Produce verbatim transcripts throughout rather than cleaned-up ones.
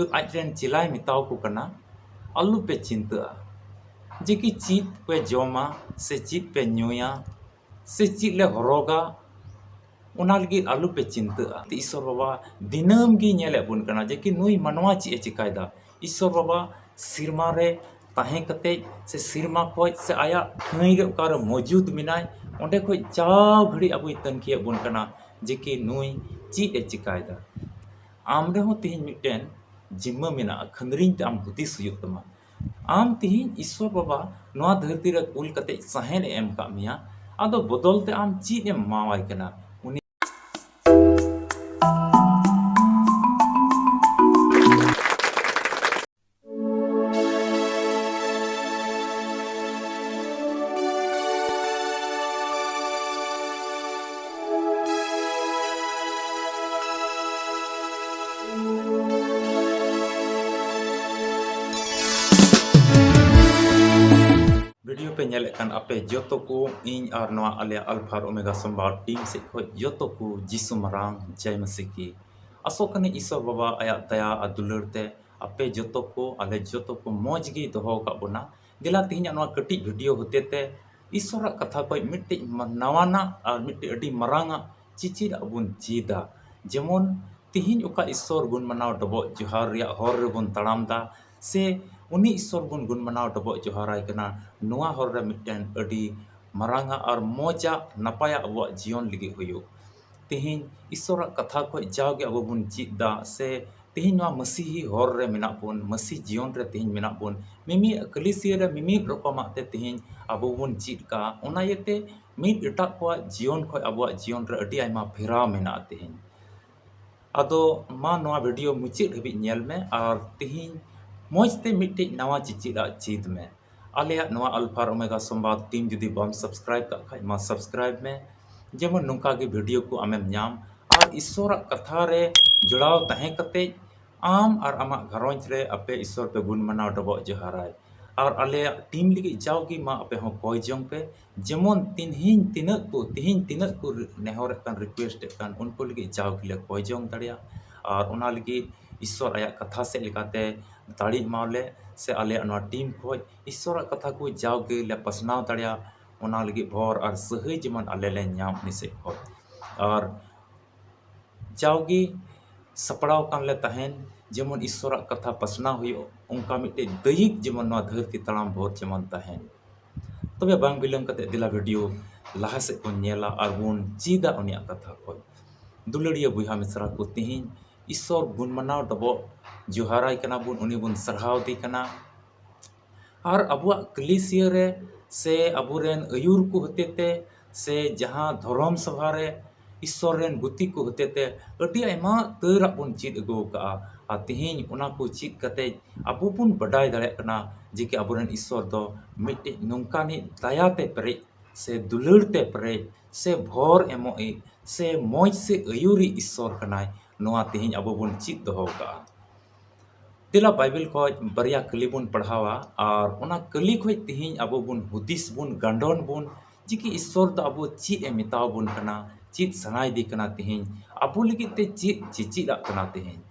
ᱟᱡ ᱨᱮᱱ ᱪᱮᱞᱟᱭ ᱢᱮᱛᱟᱣ ᱠᱚ ᱠᱟᱱᱟ, ᱟᱞᱚ ᱯᱮ ᱪᱤᱱᱛᱟᱹᱜᱼᱟ ᱡᱮ ᱠᱤ ᱪᱮᱫ ᱯᱮ ᱡᱚᱢᱟ ᱥᱮ ᱪᱮᱫ ᱯᱮ ᱧᱩᱭᱟ ᱥᱮ ᱪᱮᱫ ᱞᱮ ᱦᱚᱨᱚᱜᱟ, ᱚᱱᱟ ᱞᱟᱹᱜᱤᱫ ᱟᱞᱚ ᱯᱮ ᱪᱤᱱᱛᱟᱹᱜᱼᱟ᱾ ᱤᱥᱚᱨ ᱵᱟᱵᱟ ᱫᱤᱱᱟᱹᱢ ᱜᱮ ᱧᱮᱞᱮᱫ ᱵᱚᱱ ᱠᱟᱱᱟ ᱡᱮ ᱠᱤ ᱱᱩᱭ ᱢᱟᱱᱣᱟ ᱪᱮᱫ ᱮ ᱪᱮᱠᱟᱭᱮᱫᱟ᱾ ᱤᱥᱚᱨ ᱵᱟᱵᱟ ᱥᱮᱨᱢᱟ ᱨᱮ ᱛᱟᱦᱮᱸ ᱠᱟᱛᱮ ᱥᱮ ᱥᱮᱨᱢᱟ ᱠᱷᱚᱡ ᱥᱮ ᱟᱭᱟᱜ ᱴᱷᱟᱹᱭ ᱨᱮ ᱚᱠᱟᱨᱮ ᱢᱚᱡᱩᱫ ᱢᱮᱱᱟᱭ, ᱚᱸᱰᱮ ᱠᱷᱚᱡ ᱡᱟᱣ ᱜᱷᱟᱹᱲᱤᱡ ᱟᱵᱚᱭ ᱛᱟᱹᱱᱠᱷᱤᱭᱮᱫ ᱵᱚᱱ ᱠᱟᱱᱟ ᱡᱮ ᱠᱤ ᱱᱩᱭ ᱪᱮᱫ ᱮ ᱪᱮᱠᱟᱭᱮᱫᱟ᱾ ᱟᱢ ᱨᱮᱦᱚᱸ ᱛᱮᱦᱮᱧ ᱢᱤᱫᱴᱮᱱ ᱡᱤᱢᱢᱟᱹ ᱢᱮᱱᱟᱜᱼᱟ, ᱠᱷᱟᱹᱱᱫᱽᱨᱤᱧ ᱛᱮ ᱟᱢ ᱦᱩᱫᱤᱥ ᱦᱩᱭᱩᱜ ᱛᱟᱢᱟ᱾ ᱟᱢ ᱛᱮᱦᱮᱧ ᱤᱥᱥᱚᱨ ᱵᱟᱵᱟ ᱱᱚᱣᱟ ᱫᱷᱟᱹᱨᱛᱤ ᱨᱮ ᱠᱩᱞ ᱠᱟᱛᱮ ᱥᱟᱦᱮᱫ ᱮ ᱮᱢ ᱠᱟᱜ ᱢᱮᱭᱟ, ᱟᱫᱚ ᱵᱚᱫᱚᱞ ᱛᱮ ᱟᱢ ᱪᱮᱫ ᱮᱢ ᱮᱢᱟᱣᱟᱭ ᱠᱟᱱᱟ? ᱩᱱᱤ ᱵᱷᱤᱰᱤᱭᱳ ᱯᱮ ᱧᱮᱞᱮᱫ ᱠᱟᱱ ᱟᱯᱮ ᱡᱚᱛᱚ ᱠᱚ, ᱤᱧ ᱟᱨ ᱱᱚᱣᱟ ᱟᱞᱮᱭᱟᱜ ᱟᱞᱯᱷᱟ ᱟᱨ ᱳᱢᱮᱜᱟ ᱥᱚᱢᱵᱟᱫ ᱴᱤᱢ ᱥᱮᱫ ᱠᱷᱚᱡ ᱡᱚᱛᱚ ᱠᱚ ᱡᱤᱥᱩ ᱢᱟᱨᱟᱝ ᱡᱟᱭ ᱢᱟᱹᱥᱤ ᱠᱤ᱾ ᱟᱥᱚᱜ ᱠᱟᱹᱱᱟᱹᱧ ᱤᱥᱚᱨ ᱵᱟᱵᱟ ᱟᱭᱟᱜ ᱫᱟᱭᱟ ᱟᱨ ᱫᱩᱞᱟᱹᱲ ᱛᱮ ᱟᱯᱮ ᱡᱚᱛᱚ ᱠᱚ, ᱟᱞᱮ ᱡᱚᱛᱚ ᱠᱚ ᱢᱚᱡᱽ ᱜᱮ ᱫᱚᱦᱚ ᱟᱠᱟᱫ ᱵᱚᱱᱟ᱾ ᱫᱮᱞᱟ ᱛᱮᱦᱮᱧᱟᱜ ᱱᱚᱣᱟ ᱠᱟᱹᱴᱤᱡ ᱵᱷᱤᱰᱤᱭᱳ ᱦᱚᱛᱮ ᱛᱮ ᱤᱥᱚᱨᱟᱜ ᱠᱟᱛᱷᱟ ᱠᱷᱚᱡ ᱢᱤᱫᱴᱮᱡ ᱢᱟ-, ᱱᱟᱣᱟᱱᱟᱜ ᱟᱨ ᱢᱤᱫᱴᱮᱡ ᱟᱹᱰᱤ ᱢᱟᱨᱟᱝᱟᱜ ᱪᱮᱪᱮᱫ ᱟᱵᱚ ᱵᱚᱱ ᱪᱮᱫᱟ᱾ ᱡᱮᱢᱚᱱ ᱛᱮᱦᱮᱧ ᱚᱠᱟ ᱤᱥᱚᱨ ᱜᱩᱱ ᱢᱟᱱᱟᱣ ᱰᱚᱵᱚᱜ ᱡᱚᱦᱟᱨ ᱨᱮᱭᱟᱜ ᱦᱚᱨ ᱨᱮᱵᱚᱱ ᱛᱟᱲᱟᱢ ᱫᱟ, ᱥᱮ ᱩᱱᱤ ᱤᱥᱚᱨ ᱵᱚᱱ ᱜᱩᱱ ᱢᱟᱱᱟᱣ ᱰᱚᱵᱚᱜ ᱡᱚᱦᱟᱨᱟᱭ ᱠᱟᱱᱟ, ᱱᱚᱣᱟ ᱦᱚᱨ ᱨᱮ ᱢᱤᱫᱴᱮᱱ ᱟᱹᱰᱤ ᱢᱟᱨᱟᱝᱟᱜ ᱟᱨ ᱢᱚᱡᱟᱜ ᱱᱟᱯᱟᱭᱟᱜ ᱟᱵᱚᱣᱟᱜ ᱡᱤᱭᱚᱱ ᱞᱟᱹᱜᱤᱫ ᱦᱩᱭᱩᱜ᱾ ᱛᱮᱦᱮᱧ ᱤᱥᱚᱨᱟᱜ ᱠᱟᱛᱷᱟ ᱠᱷᱚᱡ ᱡᱟᱣᱜᱮ ᱟᱵᱚ ᱵᱚᱱ ᱪᱮᱫ ᱫᱟ, ᱥᱮ ᱛᱮᱦᱮᱧ ᱱᱚᱣᱟ ᱢᱟᱹᱥᱤᱦᱤ ᱦᱚᱨ ᱨᱮ ᱢᱮᱱᱟᱜ ᱵᱚᱱ, ᱢᱟᱹᱥᱤ ᱡᱤᱭᱚᱱ ᱨᱮ ᱛᱮᱦᱮᱧ ᱢᱮᱱᱟᱜ ᱵᱚᱱ, ᱢᱤᱢᱤᱫ ᱠᱟᱹᱞᱤᱥᱤᱭᱟᱹ ᱨᱮ ᱢᱤᱢᱤᱫ ᱨᱚᱠᱚᱢᱟᱜ ᱛᱮ ᱛᱮᱦᱮᱧ ᱟᱵᱚ ᱵᱚᱱ ᱪᱮᱫ ᱠᱟᱜᱼᱟ᱾ ᱚᱱᱟ ᱤᱭᱟᱹᱛᱮ ᱢᱤᱫ ᱮᱴᱟᱜ ᱠᱚᱣᱟᱜ ᱡᱤᱭᱚᱱ ᱠᱷᱚᱡ ᱟᱵᱚᱣᱟᱜ ᱡᱤᱭᱚᱱ ᱨᱮ ᱟᱹᱰᱤ ᱟᱭᱢᱟ ᱯᱷᱮᱨᱟᱣ ᱢᱮᱱᱟᱜᱼᱟ ᱛᱮᱦᱮᱧ᱾ ᱟᱫᱚ ᱢᱟ ᱱᱚᱣᱟ ᱵᱷᱤᱰᱤᱭᱳ ᱢᱩᱪᱟᱹᱫ ᱦᱟᱹᱵᱤᱡ ᱧᱮᱞ ᱢᱮ ᱟᱨ ᱛᱮᱦᱮᱧ ᱢᱚᱡᱽ ᱛᱮ ᱢᱤᱫᱴᱮᱡ ᱱᱟᱣᱟ ᱪᱮᱪᱮᱫ ᱟᱜ ᱪᱮᱫ ᱢᱮ᱾ ᱟᱞᱮᱭᱟᱜ ᱱᱚᱣᱟ ᱟᱞᱯᱷᱟ ᱟᱨ ᱳᱢᱮᱜᱟ ᱥᱚᱢᱵᱟᱫ ᱴᱤᱢ ᱡᱩᱫᱤ ᱵᱟᱢ ᱥᱟᱵᱥᱠᱨᱟᱭᱤᱵ ᱠᱟᱜ ᱠᱷᱟᱡ, ᱢᱟ ᱥᱟᱵᱥᱠᱨᱟᱭᱤᱵ ᱢᱮ, ᱡᱮᱢᱚᱱ ᱱᱚᱝᱠᱟ ᱜᱮ ᱵᱷᱤᱰᱤᱭᱳ ᱠᱚ ᱟᱢᱮᱢ ᱧᱟᱢ᱾ ᱟᱨ ᱤᱥᱚᱨᱟᱜ ᱠᱟᱛᱷᱟ ᱨᱮ ᱡᱚᱲᱟᱣ ᱛᱟᱦᱮᱸ ᱠᱟᱛᱮ ᱟᱢ ᱟᱨ ᱟᱢᱟᱜ ᱜᱷᱟᱨᱚᱸᱡᱽ ᱨᱮ ᱟᱯᱮ ᱤᱥᱚᱨ ᱯᱮ ᱜᱩᱱ ᱢᱟᱱᱟᱣ ᱰᱚᱵᱚᱜ ᱡᱚᱦᱟᱨᱟᱭ᱾ ᱟᱨ ᱟᱞᱮᱭᱟᱜ ᱴᱤᱢ ᱞᱟᱹᱜᱤᱫ ᱡᱟᱣᱜᱮ ᱢᱟ ᱟᱯᱮ ᱦᱚᱸ ᱠᱚᱭ ᱡᱚᱝ ᱯᱮ, ᱡᱮᱢᱚᱱ ᱛᱤᱦᱤᱧ ᱛᱤᱱᱟᱹᱜ ᱠᱚ, ᱛᱤᱦᱤᱧ ᱛᱤᱱᱟᱹᱜ ᱠᱚ ᱱᱮᱦᱚᱨᱮᱫ ᱠᱟᱱ, ᱨᱤᱠᱩᱭᱮᱥᱴ ᱮᱫ ᱠᱟᱱ, ᱩᱱᱠᱩ ᱞᱟᱹᱜᱤᱫ ᱡᱟᱣ ᱜᱮᱞᱮ ᱠᱚᱭ ᱡᱚᱝ ᱫᱟᱲᱮᱭᱟᱜ᱾ ᱟᱨ ᱚᱱᱟ ᱞᱟᱹᱜᱤᱫ ᱤᱥᱥᱚᱨ ᱟᱭᱟᱜ ᱠᱟᱛᱷᱟ ᱥᱮᱫ ᱞᱮᱠᱟᱛᱮ ᱫᱟᱲᱮ ᱮᱢᱟᱣ ᱞᱮ, ᱥᱮ ᱟᱞᱮᱭᱟᱜ ᱱᱚᱣᱟ ᱴᱤᱢ ᱠᱷᱚᱱ ᱤᱥᱥᱚᱨᱟᱜ ᱠᱟᱛᱷᱟ ᱠᱚ ᱡᱟᱣᱜᱮ ᱞᱮ ᱯᱟᱥᱱᱟᱣ ᱫᱟᱲᱮᱭᱟᱜ, ᱚᱱᱟ ᱞᱟᱹᱜᱤᱫ ᱵᱷᱚᱨ ᱟᱨ ᱥᱟᱹᱦᱟᱹᱭ ᱡᱮᱢᱚᱱ ᱟᱞᱮ ᱞᱮ ᱧᱟᱢ ᱩᱱᱤ ᱥᱮᱫ ᱠᱷᱚᱱ᱾ ᱟᱨ ᱡᱟᱣᱜᱮ ᱥᱟᱯᱲᱟᱣ ᱟᱠᱟᱱ ᱞᱮ ᱛᱟᱦᱮᱱ, ᱡᱮᱢᱚᱱ ᱤᱥᱥᱚᱨᱟᱜ ᱠᱟᱛᱷᱟ ᱯᱟᱥᱱᱟᱣ ᱦᱩᱭᱩᱜ, ᱚᱱᱠᱟ ᱢᱤᱫᱴᱮᱡ ᱫᱟᱹᱭᱤᱠ ᱡᱮᱢᱚᱱ ᱱᱚᱣᱟ ᱫᱷᱟᱹᱨᱛᱤ ᱛᱟᱲᱟᱢ ᱵᱷᱳᱨ ᱡᱮᱢᱚᱱ ᱛᱟᱦᱮᱱ᱾ ᱛᱚᱵᱮ ᱵᱟᱝ ᱵᱤᱞᱚᱢ ᱠᱟᱛᱮ ᱫᱮᱞᱟ ᱵᱷᱤᱰᱤᱭᱳ ᱞᱟᱦᱟ ᱥᱮᱫ ᱵᱚᱱ ᱧᱮᱞᱟ ᱟᱨ ᱵᱚᱱ ᱪᱮᱫᱟ ᱩᱱᱤᱭᱟᱜ ᱠᱟᱛᱷᱟ ᱠᱷᱚᱱ᱾ ᱫᱩᱞᱟᱹᱲᱤᱭᱟᱹ ᱵᱚᱭᱦᱟ ᱢᱤᱥᱨᱟ ᱠᱚ, ᱛᱤᱦᱤᱧ ᱤᱥᱥᱚᱨ ᱜᱩᱱ ᱢᱟᱱᱟᱣ ᱰᱚᱵᱚᱜ ᱡᱚᱦᱟᱨᱟᱭ ᱠᱟᱱᱟ ᱵᱚᱱ, ᱩᱱᱤ ᱵᱚᱱ ᱥᱟᱨᱦᱟᱣ ᱫᱮ ᱠᱟᱱᱟ᱾ ᱟᱨ ᱟᱵᱚᱣᱟᱜ ᱠᱞᱤᱥᱤᱭᱟᱹ ᱨᱮ ᱥᱮ ᱟᱵᱚᱨᱮᱱ ᱟᱹᱭᱩᱨ ᱠᱚ ᱦᱚᱛᱮᱛᱮ ᱥᱮ ᱡᱟᱦᱟᱸ ᱫᱷᱚᱨᱚᱢ ᱥᱚᱵᱷᱟ ᱨᱮ ᱤᱥᱥᱚᱨ ᱨᱮᱱ ᱜᱩᱛᱤ ᱠᱚ ᱦᱚᱛᱮᱛᱮ ᱟᱹᱰᱤ ᱟᱭᱢᱟ ᱩᱛᱟᱹᱨᱟᱜ ᱵᱚᱱ ᱪᱮᱫ ᱟᱹᱜᱩ ᱟᱠᱟᱫᱼᱟ᱾ ᱟᱨ ᱛᱤᱦᱤᱧ ᱚᱱᱟ ᱠᱚ ᱪᱮᱫ ᱠᱟᱛᱮ ᱟᱵᱚ ᱵᱚᱱ ᱵᱟᱰᱟᱭ ᱫᱟᱲᱮᱭᱟᱜ ᱠᱟᱱᱟ ᱡᱮ ᱠᱤ ᱟᱵᱚᱨᱮᱱ ᱤᱥᱥᱚᱨ ᱫᱚ ᱢᱤᱫᱴᱮᱡ ᱱᱚᱝᱠᱟᱱᱤᱡ ᱫᱟᱭᱟ ᱛᱮ ᱯᱮᱨᱮᱡ ᱥᱮ ᱫᱩᱞᱟᱹᱲ ᱛᱮ ᱯᱮᱨᱮᱡ ᱥᱮ ᱵᱷᱚᱨ ᱮᱢᱚᱜ ᱤᱡ ᱥᱮ ᱢᱚᱡᱽ ᱥᱮ ᱟᱹᱭᱩᱨᱤᱡ ᱤᱥᱥᱚᱨ ᱠᱟᱱᱟᱭ᱾ ᱱᱚᱣᱟ ᱛᱤᱦᱤᱧ ᱟᱵᱚ ᱵᱚᱱ ᱪᱮᱫ ᱫᱚᱦᱚ ᱟᱠᱟᱫᱼᱟ᱾ ᱫᱮᱞᱟ ᱵᱟᱭᱵᱮᱞ ᱠᱷᱚᱡ ᱵᱟᱨᱭᱟ ᱠᱟᱹᱞᱤ ᱵᱚᱱ ᱯᱟᱲᱦᱟᱣᱟ ᱟᱨ ᱚᱱᱟ ᱠᱟᱹᱞᱤ ᱠᱷᱚᱡ ᱛᱤᱦᱤᱧ ᱟᱵᱚ ᱵᱚᱱ ᱦᱩᱫᱤᱥ ᱵᱚᱱ, ᱜᱟᱸᱰᱚᱱ ᱵᱚᱱ ᱡᱮ ᱠᱤ ᱤᱥᱥᱚᱨ ᱫᱚ ᱟᱵᱚ ᱪᱮᱫ ᱮ ᱢᱮᱛᱟᱣ ᱵᱚᱱ ᱠᱟᱱᱟ, ᱪᱮᱫ ᱥᱟᱱᱟᱭᱮᱫᱮ ᱠᱟᱱᱟ ᱛᱤᱦᱤᱧ, ᱟᱵᱚ ᱞᱟᱹᱜᱤᱫ ᱛᱮ ᱪᱮᱫ ᱪᱮᱪᱮᱫᱟᱜ ᱠᱟᱱᱟ ᱛᱤᱦᱤᱧ᱾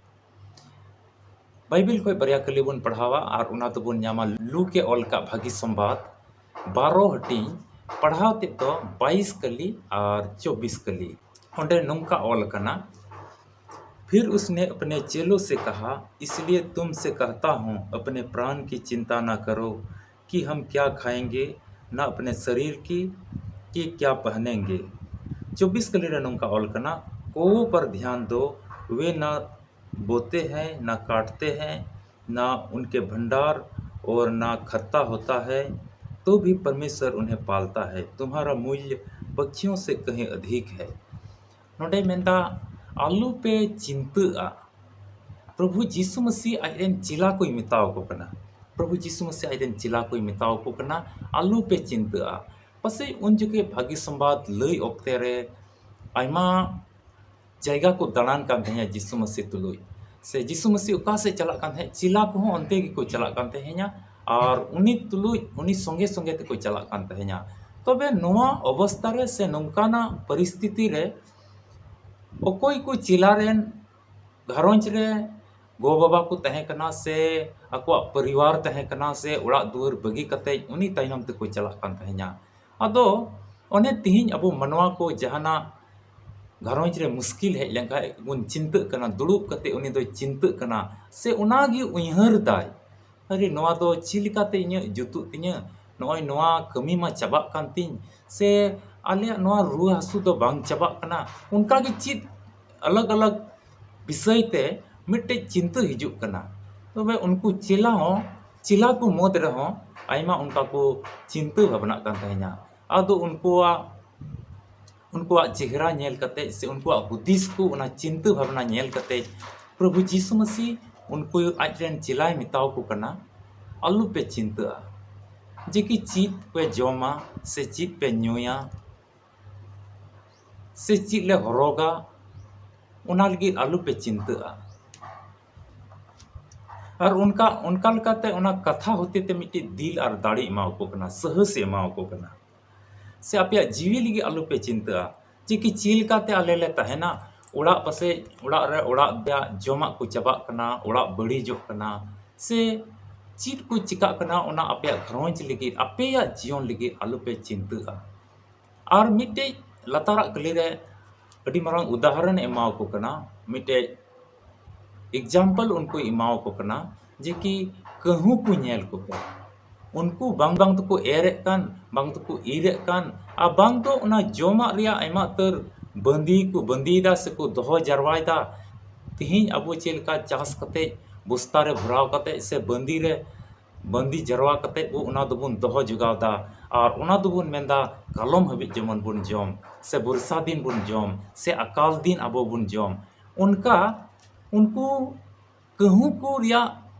ᱵᱟᱭᱵᱮᱞ ᱠᱷᱚᱡ ᱵᱟᱨᱭᱟ ᱠᱟᱹᱞᱤ ᱵᱚᱱ ᱯᱟᱲᱦᱟᱣᱟ ᱟᱨ ᱚᱱᱟ ᱫᱚᱵᱚᱱ ᱧᱟᱢᱟ ᱞᱩᱠᱮ ᱚᱞ ᱠᱟᱜ ᱵᱷᱟᱹᱜᱤ ᱥᱚᱢᱵᱟᱫ, ᱵᱟᱨᱚ ᱦᱟᱹᱴᱤᱧ, ᱯᱟᱲᱦᱟᱣ ᱛᱮᱫ ᱫᱚ ᱵᱟᱭᱤᱥ ᱠᱟᱹᱞᱤ ᱟᱨ ᱪᱚᱵᱵᱤᱥ ᱠᱟᱹᱞᱤ᱾ ᱚᱸᱰᱮ ᱱᱚᱝᱠᱟ ᱚᱞ ᱟᱠᱟᱱᱟ, फिर उसने अपने चेलों से कहा, इसलिए तुमसे कहता हूँ, अपने प्राण की चिंता न करो कि हम क्या खाएंगे, न अपने शरीर की कि क्या पहनेंगे। ᱪᱚᱵᱵᱤᱥ ᱠᱟᱹᱞᱤ ᱨᱮ ᱱᱚᱝᱠᱟ ᱚᱞ ᱠᱟᱱᱟ, कौओं पर ध्यान दो, वे न बोते हैं, न काटते हैं, न उनके भंडार और न खत्ता होता है, तो भी परमेश्वर उन्हें पालता है। तुम्हारा मूल्य पक्षियों से कहीं अधिक है। ᱱᱚᱰᱮ ᱢᱮᱱᱫᱟ, ᱟᱞᱚ ᱯᱮ ᱪᱤᱱᱛᱟᱹᱜᱼᱟ᱾ ᱯᱨᱚᱵᱷᱩ ᱡᱤᱥᱩ ᱢᱟᱹᱥᱤ ᱟᱡ ᱨᱮᱱ ᱪᱮᱞᱟ ᱠᱚᱭ ᱢᱮᱛᱟᱣ ᱠᱚ ᱠᱟᱱᱟ᱾ ᱯᱨᱚᱵᱷᱩ ᱡᱤᱥᱩ ᱢᱟᱹᱥᱤ ᱟᱡ ᱨᱮᱱ ᱪᱮᱞᱟ ᱠᱚᱭ ᱢᱮᱛᱟᱣ ᱠᱚ ᱠᱟᱱᱟ, ᱟᱞᱚ ᱯᱮ ᱪᱤᱱᱛᱟᱹᱜᱼᱟ᱾ ᱯᱟᱥᱮᱡ ᱩᱱ ᱡᱚᱠᱷᱮᱡ ᱵᱷᱟᱹᱜᱤ ᱥᱚᱢᱵᱟᱫ ᱞᱟᱹᱭ ᱚᱠᱛᱮ ᱨᱮ ᱟᱭᱢᱟ ᱡᱟᱭᱜᱟ ᱠᱚ ᱫᱟᱬᱟᱱ ᱠᱟᱱ ᱛᱟᱦᱮᱸᱱᱟ ᱡᱤᱥᱩ ᱢᱟᱹᱥᱤ ᱛᱩᱞᱩᱡ, ᱥᱮ ᱡᱤᱥᱩ ᱢᱟᱹᱥᱤ ᱚᱠᱟ ᱥᱮᱫ ᱪᱟᱞᱟᱜ ᱠᱟᱱ ᱛᱟᱦᱮᱸᱫ, ᱪᱮᱞᱟ ᱠᱚᱦᱚᱸ ᱚᱱᱛᱮ ᱜᱮᱠᱚ ᱪᱟᱞᱟᱜ ᱠᱟᱱ ᱛᱟᱦᱮᱸᱱᱟ᱾ ᱟᱨ ᱩᱱᱤ ᱛᱩᱞᱩᱡ, ᱩᱱᱤ ᱥᱚᱸᱜᱮ ᱥᱚᱸᱜᱮ ᱛᱮᱠᱚ ᱪᱟᱞᱟᱜ ᱠᱟᱱ ᱛᱟᱦᱮᱸᱱᱟ᱾ ᱛᱚᱵᱮ ᱱᱚᱣᱟ ᱚᱵᱚᱥᱛᱟ ᱨᱮ ᱥᱮ ᱱᱚᱝᱠᱟᱱᱟᱜ ᱯᱚᱨᱤᱥᱛᱷᱤᱛᱤ ᱨᱮ ᱚᱠᱚᱭ ᱠᱚ ᱪᱮᱞᱟ ᱨᱮᱱ ᱜᱷᱟᱨᱚᱸᱡᱽ ᱨᱮ ᱜᱚ-ᱵᱟᱵᱟ ᱠᱚ ᱛᱟᱦᱮᱸ ᱠᱟᱱᱟ ᱥᱮ ᱟᱠᱚᱣᱟᱜ ᱯᱚᱨᱤᱵᱟᱨ ᱛᱟᱦᱮᱸ ᱠᱟᱱᱟ ᱥᱮ ᱚᱲᱟᱜ ᱫᱩᱣᱟᱹᱨ ᱵᱟᱹᱜᱤ ᱠᱟᱛᱮ ᱩᱱᱤ ᱛᱟᱭᱱᱚᱢ ᱛᱮᱠᱚ ᱪᱟᱞᱟᱜ ᱠᱟᱱ ᱛᱟᱦᱮᱸᱱᱟ᱾ ᱟᱫᱚ ᱚᱱᱮ ᱛᱤᱦᱤᱧ ᱟᱵᱚ ᱢᱟᱱᱣᱟ ᱠᱚ ᱡᱟᱦᱟᱱᱟᱜ ᱜᱷᱟᱨᱚᱸᱡᱽ ᱨᱮ ᱢᱩᱥᱠᱤᱞ ᱦᱮᱡ ᱞᱮᱱᱠᱷᱟᱱ ᱵᱚᱱ ᱪᱤᱱᱛᱟᱹᱜ ᱠᱟᱱᱟ, ᱫᱩᱲᱩᱵ ᱠᱟᱛᱮ ᱩᱱᱤ ᱫᱚᱭ ᱪᱤᱱᱛᱟᱹᱜ ᱠᱟᱱᱟ ᱥᱮ ᱚᱱᱟᱜᱮ ᱩᱭᱦᱟᱹᱨ ᱫᱟᱭ, "ᱟᱨᱮ, ᱱᱚᱣᱟ ᱫᱚ ᱪᱮᱫ ᱞᱮᱠᱟᱛᱮ ᱤᱧᱟᱹᱜ ᱡᱩᱛᱩᱜ ᱛᱤᱧᱟᱹ? ᱱᱚᱜᱼᱚᱭ ᱱᱚᱣᱟ ᱠᱟᱹᱢᱤ ᱢᱟ ᱪᱟᱵᱟᱜ ᱠᱟᱱ ᱛᱤᱧ, ᱥᱮ ᱟᱞᱮᱭᱟᱜ ᱱᱚᱣᱟ ᱨᱩᱣᱟᱹ ᱦᱟᱹᱥᱩ ᱫᱚ ᱵᱟᱝ ᱪᱟᱵᱟᱜ ᱠᱟᱱᱟ?" ᱚᱱᱠᱟᱜᱮ ᱪᱮᱫ ᱟᱞᱟᱜᱽ ᱟᱞᱟᱜᱽ ᱵᱤᱥᱚᱭ ᱛᱮ ᱢᱤᱫᱴᱮᱡ ᱪᱤᱱᱛᱟᱹ ᱦᱤᱡᱩᱜ ᱠᱟᱱᱟ᱾ ᱛᱚᱵᱮ ᱩᱱᱠᱩ ᱪᱮᱞᱟ ᱦᱚᱸ, ᱪᱮᱞᱟ ᱠᱚ ᱢᱩᱫᱽ ᱨᱮᱦᱚᱸ ᱟᱭᱢᱟ ᱚᱱᱠᱟ ᱠᱚ ᱪᱤᱱᱛᱟᱹ ᱵᱷᱟᱵᱽᱱᱟᱜ ᱠᱟᱱ ᱛᱟᱦᱮᱸᱱᱟ᱾ ᱟᱫᱚ ᱩᱱᱠᱩᱣᱟᱜ, ᱩᱱᱠᱩᱣᱟᱜ ᱪᱮᱦᱨᱟ ᱧᱮᱞ ᱠᱟᱛᱮ ᱥᱮ ᱩᱱᱠᱩᱣᱟᱜ ᱦᱩᱫᱤᱥ ᱠᱚ, ᱚᱱᱟ ᱪᱤᱱᱛᱟᱹ ᱵᱷᱟᱵᱽᱱᱟ ᱧᱮᱞ ᱠᱟᱛᱮ ᱯᱨᱚᱵᱷᱩ ᱡᱤᱥᱩ ᱢᱟᱹᱥᱤ ᱩᱱᱠᱩ ᱟᱡ ᱨᱮᱱ ᱪᱮᱞᱟᱭ ᱢᱮᱛᱟᱣ ᱠᱚ ᱠᱟᱱᱟ, "ᱟᱞᱚᱯᱮ ᱪᱤᱱᱛᱟᱹᱜᱼᱟ ᱡᱮ ᱠᱤ ᱪᱮᱫ ᱯᱮ ᱡᱚᱢᱟ ᱥᱮ ᱪᱮᱫ ᱯᱮ ᱧᱩᱭᱟ ᱥᱮ ᱪᱮᱫ ᱞᱮ ᱦᱚᱨᱚᱜᱟ, ᱚᱱᱟ ᱞᱟᱹᱜᱤᱫ ᱟᱞᱚᱯᱮ ᱪᱤᱱᱛᱟᱹᱜᱼᱟ᱾" ᱟᱨ ᱚᱱᱠᱟ, ᱚᱱᱠᱟ ᱞᱮᱠᱟᱛᱮ ᱚᱱᱟ ᱠᱟᱛᱷᱟ ᱦᱚᱛᱮ ᱛᱮ ᱢᱤᱫᱴᱤᱡ ᱫᱤᱞ ᱟᱨ ᱫᱟᱲᱮ ᱮᱢᱟᱣᱟᱠᱚ ᱠᱟᱱᱟ, ᱥᱟᱦᱚᱥᱮ ᱮᱢᱟᱣᱟᱠᱚ ᱠᱟᱱᱟ᱾ "ᱥᱮ ᱟᱯᱮᱭᱟᱜ ᱡᱤᱣᱤ ᱞᱟᱹᱜᱤᱫ ᱟᱞᱚᱯᱮ ᱪᱤᱱᱛᱟᱹᱜᱼᱟ ᱡᱮ ᱠᱤ ᱪᱮᱫ ᱞᱮᱠᱟᱛᱮ ᱟᱞᱮ ᱞᱮ ᱛᱟᱦᱮᱱᱟ, ᱚᱲᱟᱜ ᱯᱟᱥᱮᱡ ᱚᱲᱟᱜ ᱨᱮ ᱚᱲᱟᱜ ᱨᱮᱭᱟᱜ ᱡᱚᱢᱟᱜ ᱠᱚ ᱪᱟᱵᱟᱜ ᱠᱟᱱᱟ, ᱚᱲᱟᱜ ᱵᱟᱹᱲᱤᱡᱚᱜ ᱠᱟᱱᱟ, ᱥᱮ ᱪᱮᱫ ᱠᱚ ᱪᱤᱠᱟᱜ ᱠᱟᱱᱟ, ᱚᱱᱟ ᱟᱯᱮᱭᱟᱜ ᱜᱷᱟᱨᱚᱸᱡᱽ ᱞᱟᱹᱜᱤᱫ, ᱟᱯᱮᱭᱟᱜ ᱡᱤᱭᱚᱱ ᱞᱟᱹᱜᱤᱫ ᱟᱞᱚᱯᱮ ᱪᱤᱱᱛᱟᱹᱜᱼᱟ᱾" ᱟᱨ ᱢᱤᱫᱴᱮᱡ ᱞᱟᱛᱟᱨᱟᱜ ᱠᱟᱹᱞᱤ ᱨᱮ ᱟᱹᱰᱤ ᱢᱟᱨᱟᱝ ᱩᱫᱟᱦᱚᱨᱚᱱ ᱮ ᱮᱢᱟᱣᱟᱠᱚ ᱠᱟᱱᱟ, ᱢᱤᱫᱴᱮᱡ example ᱩᱱᱠᱩᱭ ᱮᱢᱟᱣᱟᱠᱚ ᱠᱟᱱᱟ ᱡᱮ ᱠᱤ ᱠᱟᱹᱦᱩ ᱠᱚ ᱧᱮᱞ ᱠᱚᱯᱮ, ᱩᱱᱠᱩ ᱵᱟᱝ, ᱵᱟᱝ ᱫᱚᱠᱚ ᱮᱨᱮᱫ ᱠᱟᱱ, ᱵᱟᱝ ᱫᱚᱠᱚ ᱤᱨᱮᱫ ᱠᱟᱱ, ᱟᱨ ᱵᱟᱝ ᱫᱚ ᱚᱱᱟ ᱡᱚᱢᱟᱜ ᱨᱮᱭᱟᱜ ᱟᱭᱢᱟ ᱩᱛᱟᱹᱨ ᱵᱟᱸᱫᱤ ᱠᱚ ᱵᱟᱸᱫᱤᱭᱮᱫᱟ ᱥᱮᱠᱚ ᱫᱚᱦᱚ ᱡᱟᱨᱣᱟᱭᱮᱫᱟ᱾ ᱛᱤᱦᱤᱧ ᱟᱵᱚ ᱪᱮᱫ ᱞᱮᱠᱟ ᱪᱟᱥ ᱠᱟᱛᱮ ᱵᱚᱥᱛᱟ ᱨᱮ ᱵᱷᱚᱨᱟᱣ ᱠᱟᱛᱮ ᱥᱮ ᱵᱟᱸᱫᱤ ᱨᱮ ᱵᱟᱸᱫᱤ ᱡᱟᱨᱣᱟ ᱠᱟᱛᱮ ᱵᱚ ᱚᱱᱟ ᱫᱚᱵᱚᱱ ᱫᱚᱦᱚ ᱡᱚᱜᱟᱣ ᱫᱟ, ᱟᱨ ᱚᱱᱟ ᱫᱚᱵᱚᱱ ᱢᱮᱱᱫᱟ ᱠᱟᱞᱚᱢ ᱦᱟᱹᱵᱤᱡ ᱡᱮᱢᱚᱱ ᱵᱚᱱ ᱡᱚᱢ, ᱥᱮ ᱵᱚᱨᱥᱟ ᱫᱤᱱ ᱵᱚᱱ ᱡᱚᱢ, ᱥᱮ ᱟᱠᱟᱞ ᱫᱤᱱ ᱟᱵᱚ ᱵᱚᱱ ᱡᱚᱢ᱾ ᱚᱱᱠᱟ ᱩᱱᱠᱩ ᱠᱟᱹᱦᱩ ᱠᱚ ᱨᱮᱭᱟᱜ